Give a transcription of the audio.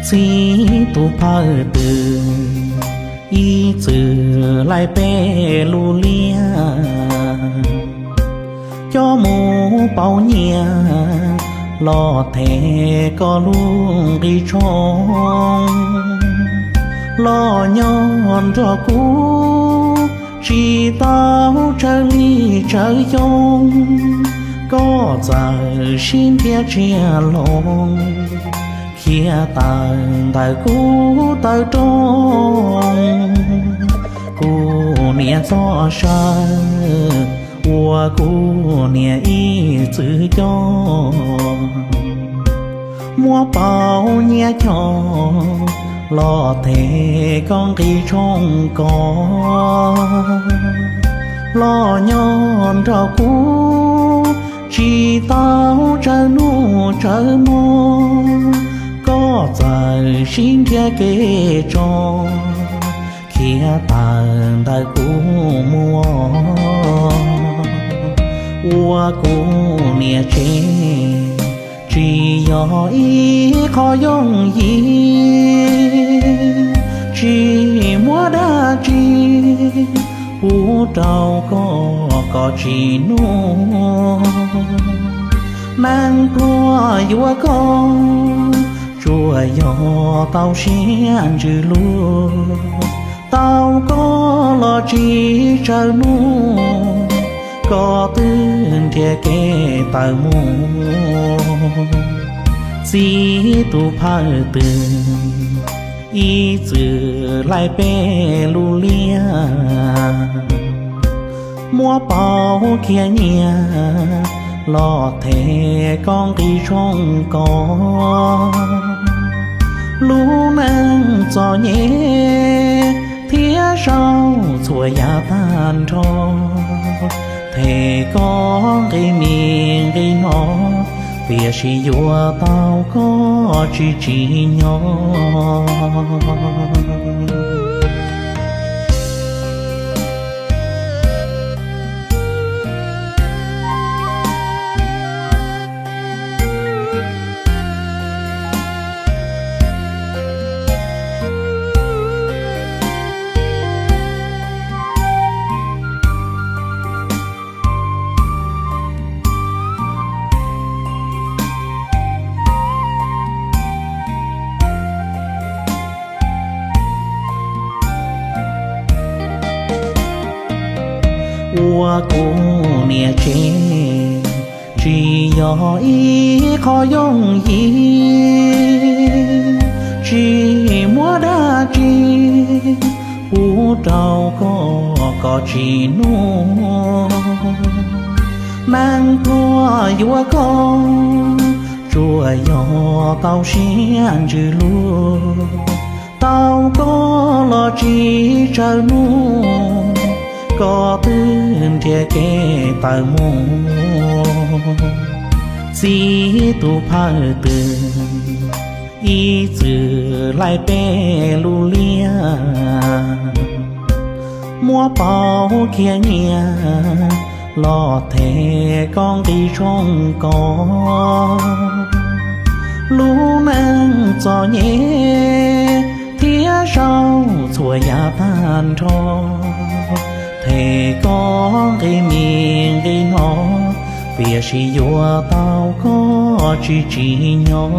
Txib tus phawj twg ib txwm laij peb lub liaj, coj mus pauv nyiaj los them koj lub nqi tshooj. Los nyob nrog kuv tsis tau tsawg li tsawg xyoo, koj txawm sib nrhiav tsiaj loos, khiav tawm ntawm kuv taw rooj. Kuv niam txoj saw uas kuv niam ib txwm coj, muab pauv nyiaj coj los them koj nqi tshooj koj. Los nyob nrog kuv tsis tau tsawg hnub tsawg hmo, koj txawm sib nrhiav kev tso, khiav tawm ntawm kuv mus ua kuv niam tsev. Tsis yog ib qho yooj yim, tsis muaj dab tsi pub rau koj kom tsim nyog. Neeg pluag yuav koj tsuas yog tau siab ntsws lug, tau koj los tsis tsawg hnub, koj twb nrhiav kev tawm mus. Txib tus phawj twg ib txwm laij peb lub liaj, muab pauv kiag nyiaj los them koj nqi tshooj koj. Lub neej txom nyem thiab zaum txhua yam tag nrho, them koj nqi mi nqi no, tiam sis yuav tau koj tsis tsim nyog. Ua kuv niam tsev tsis yog ib qho yooj yim, tsis muaj dab tsi pub rau koj kom tsim nyog. Neeg pluag yuav koj tsuas yog tau siab ntsws lug, tau koj los tsis tsawg hnub, koj twb nrhiav kev tawm mus. Txib tus phawj twg ib txwm laij peb lub liaj, muab pauv kiag nyiaj los them koj nqi tshooj koj. Lub neej txom nyem thiab zaum txhua yam tag nrho, them koj nqi mi nqi no, tiam sis yuav tau koj tsis tsim nyog.